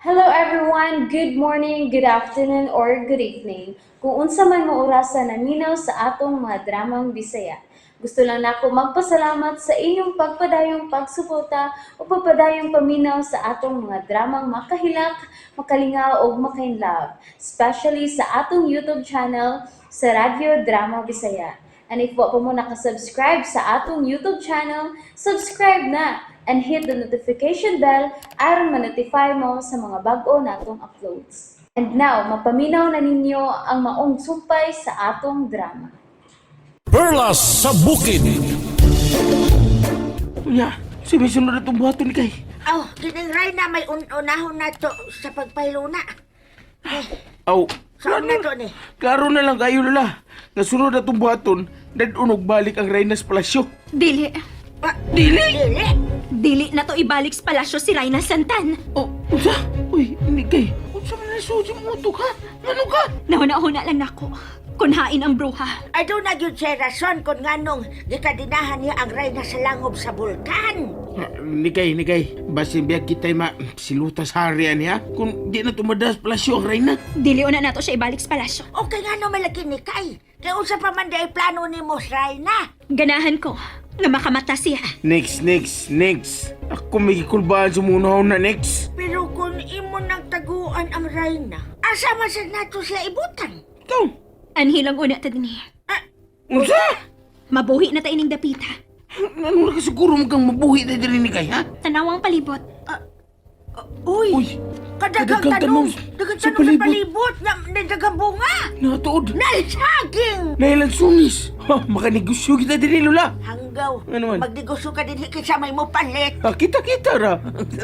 Hello everyone! Good morning, good afternoon, or good evening. Kung unsa man mo orasa naminaw sa atong mga dramang Bisaya. Gusto lang nako magpasalamat sa inyong pagpadayong pagsuporta o pagpadayong paminaw sa atong mga dramang makahilak, makalingaw ug makainlove, especially sa atong YouTube channel sa Radyo Drama Bisaya. And if wa pa mo nakasubscribe sa atong YouTube channel, subscribe na and hit the notification bell aron ma-notify mo sa mga bag-o natong uploads. And now, mapaminaw na ninyo ang maong sumpay sa atong drama. Perlas sa Bukid. Unya, si may sunod na itong buhaton ni kay. Aw, kining Reyna may unahon na to sa pagpahiluna. Eh, Aw, sa una to ni. Klaro na lang kayo, Lola. Nga sunod na itong buhaton, dadunog balik ang Reynas Palacio. Dili. Ah, Dili! dili. Dili na to ibalik sa palasyo si Reyna Santan. Oh, unsa? Uy, hindi kay. Unsa man na suod mo utok, ha? Ano ka? Nahuna-huna lang nako. Kunhain ang bruha. Ay, doon na yun siya rason kung nganong gikadinahan niya ang Reyna sa langob sa bulkan. Nikay, nikay. Basin biyag kita'y ma silutas harian niya. Kung di na tumadas palasyo ang Reyna. Dili una nato siya ibalik sa palasyo. Okay nga no malaki ni Kay. Kaya unsa pa man di ay plano ni mo sa Reyna. Ganahan ko nga makamata siya. Next, next, next. Ako may gikulbaan sa munaw na next. Pero kung imo nang taguan ang Reyna, asa man sad nato siya ibutan? Ikaw, Anhilang una ta dinhi. Ah, unsa? Mabuhi na ta ining dapita. Ano na kasiguro mo kang mabuhi na diri ni kay, ha? Tanawang palibot. Uy, Uy, kadaghang kadaghang tanong. tanong Daghang sa tanong sa palibot. palibot. Na, na daghang bunga. Natuod. Naisaging. Nahilan sunis. Ha, makanegosyo kita diri, Lola. Hanggaw, Ano man? magnegosyo ka din kaysa may mo palit. Ah, kita-kita ra.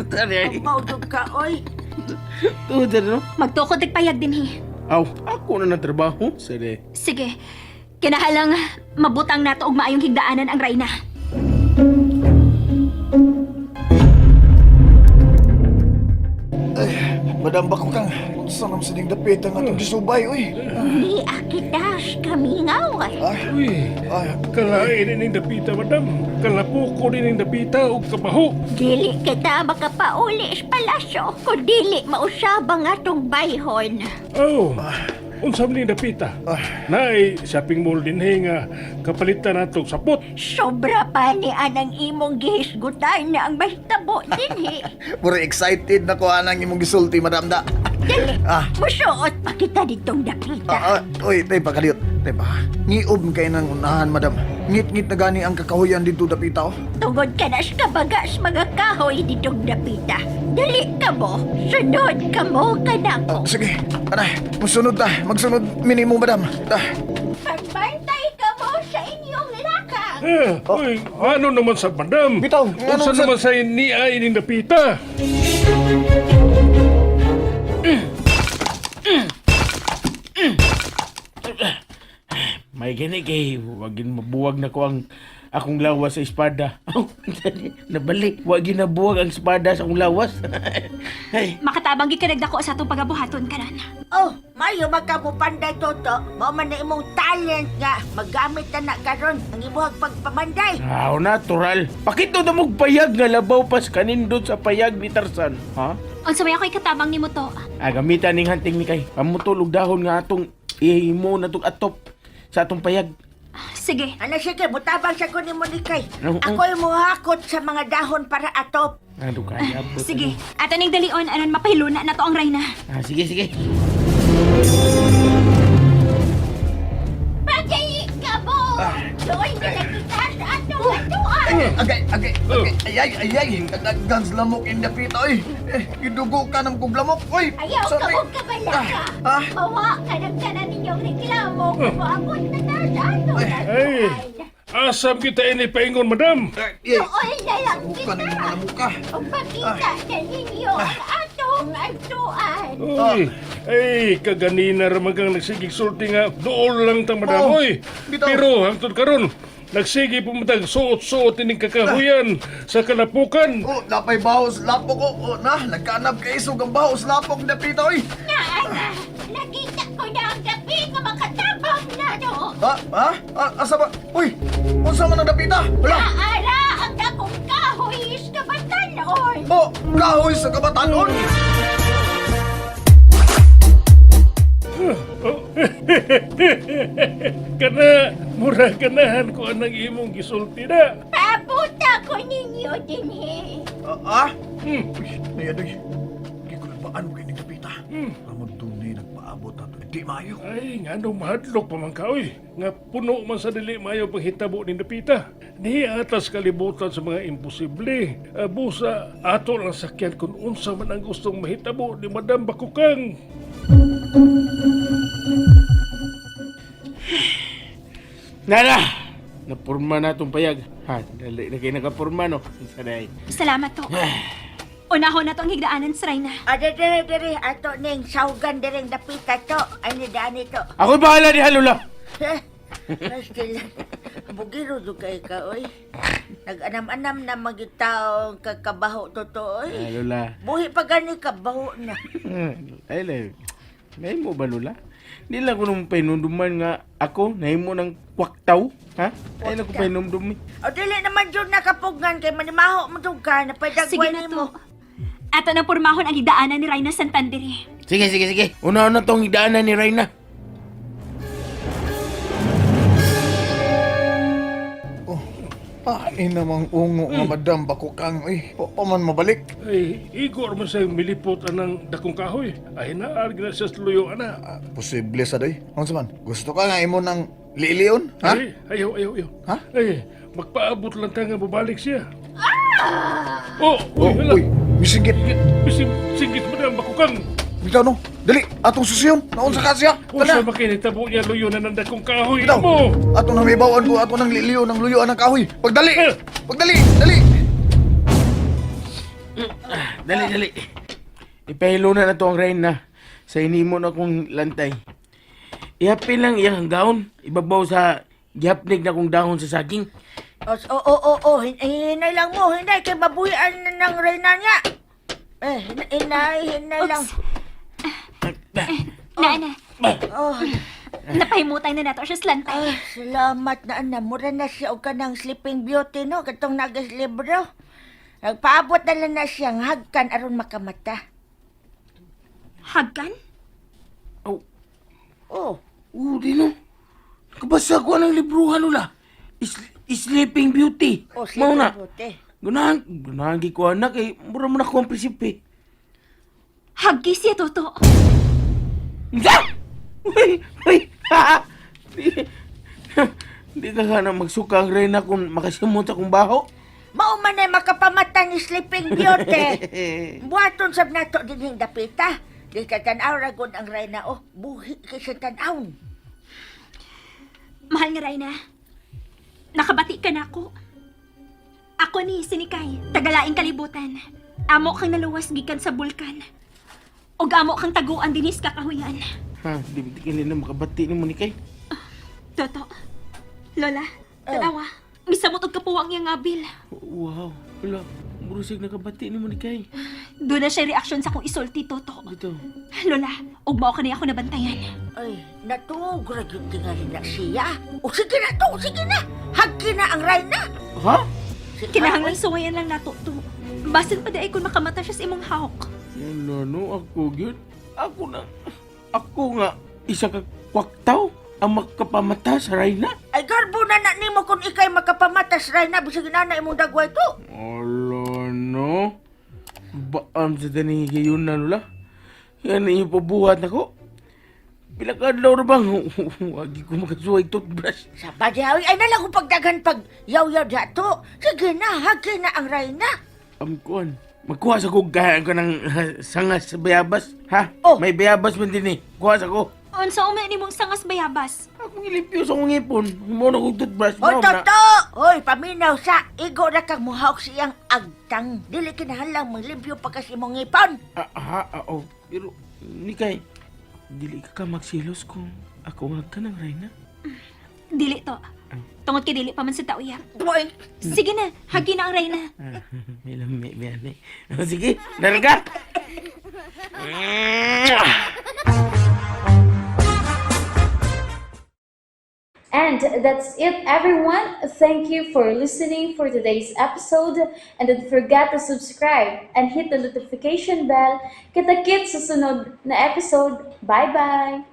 Tari. Maudog ka, oy. Tuod no? Magtukod payag dinhi. Aw, ako na nagtrabaho. Sere. Sige. Kinahalang mabutang nato og maayong higdaanan ang Reyna. Madam bako kang unsa nam sining dapit ang atong gisubay uy. Ni akitas kami ngaw. Uy, Ay, kalain ining dapita, madam. Kalapuko ining dapita og kabaho. Dili kita makapauli sa palasyo kung dili mausab ang atong bayhon. Oh, unsa man ning dapita? Naay shopping mall dinhi nga kapalitan nato og sapot. Sobra pa ni anang imong gihisgutan na ang mahitabo dinhi. Puro excited na ko anang imong gisulti, madam da. Dili, Ah. musuot pa kita ditong dapita. Ah, ah, uy, tay pa kadiyot. Tay pa. Ngiob kay nang unahan, madam. Ngit-ngit na gani ang kakahuyan dito dapita oh. Tungod ka na sa kabaga sa mga kahoy ditong dapita. Dali ka mo, sunod ka mo kanako. Ah, sige, anay, musunod ta. Magsunod minimo, madam. Ta. Pagbantay ka mo sa inyong lakang. Eh, uy, ano naman sa madam? Bitaw, Unsa ano sa- naman sa niya ining dapita? May gani kay wagin mabuwag na ko ang akong lawas sa espada. Nabalik, wagin nabuwag ang espada sa akong lawas. Ay, Makatabang gid ka nagdako sa atong pagabuhaton karon. Oh, mayo magkamupanday toto. Mao man na imong talent nga magamit na na karon ang imuhag pagpamanday. aw natural. Pakito na mong payag nga labaw pas kanindot sa payag ni Tarzan. Ha? Unsa may ako'y katabang nimo to? Ah, gamitan ning hunting ni kay. Pamutol og dahon nga atong ihimo na tong atop sa atong payag. Sige. Ano sige, mutabang sa ko nimo ni kay. Oo. Ako'y muhakot sa mga dahon para atop. Ano kaya? Sige. Ato ning dalion aron mapahiluna nato ang Reyna. Ah, sige, sige. Pagayi ka mo! Doon na kita sa atong atuan! Agay, agay, agay, ay, ay, ay, ay, kadaghang lamok in dapita oy. Eh, gidugo ka ng kog lamok, oy. Ayaw ka Sorry. mo kabalaka! Ah, ah. Mawa ka ng tanan ninyong reklamo kung moabot na ta sa atong Ay, atuan. asam kita ini paingon, madam. Eh, Doon na lang Buka kita! ng mga lamuka. O pakita na ninyo ang atong atuan! Uy, ay, kaganina ra man kang nagsigig sulti nga dool lang ta, madam. Oh, Oy, bitaw. pero hangtod karon nagsige pumutag suot-suot ining kakahuyan sa kalapukan. Oh, napay bahos lapok oh. Oh, na, nagkanab kay isog ang bahos lapok dapita oy. Naa! Nakita ko na ang gabi nga makatabang na to! Ha? Ha? Ah, asa ba? Uy, unsa man ang dapita? Wala. Naara ang dakong kahoy sa kabatanon! Oh, kahoy sa kabatanon. Kana, mura ganahan ko anang imong gisulti na. Pabuta ko ninyo dinhi. Ah? Ah? Uy, nayadoy. Gikulbaan mo kay dapita. Ramon tunay nagpaabot ato. Di maayo. Ay, nga nung mahadlok pa man ka, oy. Nga puno man sa dili mayo panghitabo ni Dapita. Ni atas kalibutan sa mga imposible. Busa, ato lang sakyan kung unsa man ang gustong mahitabo ni Madam Bakukang. Nana! Napurma na itong payag. Ha, dali na kayo nakapurma, no? Sanay. Salamat to. Unahon na to ang higdaanan sa Reyna. Ada dere dere ato ning saugan dereng dapita to. Ay ni dani to. Ako'y bahala ni Halula! Eh, Basta lang. Bugiro do kay ka oy. Nag-anam-anam na magitaong kakabaho totoo oy. Halula. Buhi pa gani kabaho na. Ay, lay. Nahimo ba, Lola? Di lang ko nung painumduman nga ako, nahimo ng kwaktaw. Ha? Ay lang ko painumdum eh. O dili naman jud nakapugngan kay manimaho mo jud ka na Sige padagway na to. nimo. Ato na purmahon ang higdaanan ni Reyna Santander. Sige, sige, sige. Una-una tong higdaanan ni Reyna. Oh, paani namang ungo nga Madam Bakukang oy. Wa pa man mabalik. Ay, igor man sa milipot anang dakong kahoy. Ay, naarg na siya sa luyo, ana. Ah, posible sa doy. Unsa man? Gusto ka nga imo nang liilion, ha? Ay, ayaw, ayaw, ayaw. Ha? Ay, magpaabot lang ta nga babalik siya. Oh, Oh, uy, hala. uy, misigit. Bising, singgit Madam Bakukang. Bitaw no. Dali, atong susiyon. Naunsa ka siya? Unsa Tana. makinitabo niya luyo na ng dakong kahoy Bitaw. mo? Atong namibawan ko ato nang liliyon ng luyuan ng kahoy. Pagdali. Eh. Pagdali, dali. Dali, dali. Ipahilo na na to ang Reyna sa inimo na kong lantay. Ihapin lang iyang gaon. Ibabaw sa gihapnig na kong dahon sa saging. O, o, o, o, hinay lang mo, hinay kay babuyan na ng reyna niya. Eh, hinay, hinay lang. Naana, Oh, napahimutay na nato siya sa lantay. ay, salamat na ana. Mura na siya og kanang Sleeping Beauty no, katong nagas libro. Nagpaabot na lang na siyang hagkan aron makamata. Hagkan? Oh, Oh, oh, di no. Nakabasa ko ng libruhan nula. Sleeping Beauty. oh, Mao Sleeping na. Beauty. Ganahan, ganahan gid ko anak eh. Mura mo na ko ang prinsipe. Hagki siya, Toto. Unsa? Uy, uy, ha? Di, di ka ka na magsuka ang reyna kung makasimot akong baho. Mao man ay makapamata ni Sleeping Beauty. Buhaton sab nato dinhing dapita. Di ka tan-aw ra gud ang reyna oh, buhi kay sa tan-awon. Mahal nga, Reyna. Nakabati ka na ako. Ako ni Sinikay, tagalaing kalibutan. Amo kang naluwas gikan sa bulkan. Og amo kang taguan dinis kakahuyan. Ha, di, di ka na makabati ni Monikay. Toto, Lola, tanawa. Misamot og kapuwang iyang abil. Wow, wala. Murusig nakabati ni Monikay. Doon na siya reaksyon sa akong isulti, Toto. Dito. Lola, ug mao ka niya ako nabantayan. Ay, natuog ra gyud tingali na siya. O sige na to, sige na. Hagki na ang reyna. Ha? Sige, Kinahanglan suwayan lang nato to. Basin pa di ay kung makamata siya sa imong hawk. Ano, no, ako gyud. Ako na. Ako nga, isa ka kwaktaw ang makapamata sa Reyna. Ay garbo na na nimo kung ikay makapamatas reyna bisag na na imong dagway to. Ala, no. Baam sa dani gayon na nula. Yan ang iyong pabuhat nako. Pila ka adlaw na bang? Wagi ko makasuway toothbrush. Sa badiawi ay nalang ko pagdagan pag yaw-yaw dato. Sige na, hagki na ang reyna. Am kuan. Magkuha sa ko gaya ko ng ha, sangas sa bayabas. Ha? Oh. May bayabas man din eh. Kuha sa ko. Unsa man nimong sangas bayabas? Akong ilimpyo sa akong ngipon. Mo na kong toothbrush. O Mao na. toto! Hoy, paminaw sa igo ra kang muhawk siyang agtang. Dili kinahanglang maglimpyo pa kasi imong ngipon. Ah, ah, ah, oh. Pero, Nikay, dili ka ka magsilos kung ako nga ka ng Reyna. Dili to. Tungod kay dili pa man sa tauyab. Boy, Sige na, hagi na ang reyna. Ah, may lami, may ano eh. Sige, darga! And that's it, everyone. Thank you for listening for today's episode. And don't forget to subscribe and hit the notification bell. Kita-kits sa sunod na episode. Bye-bye!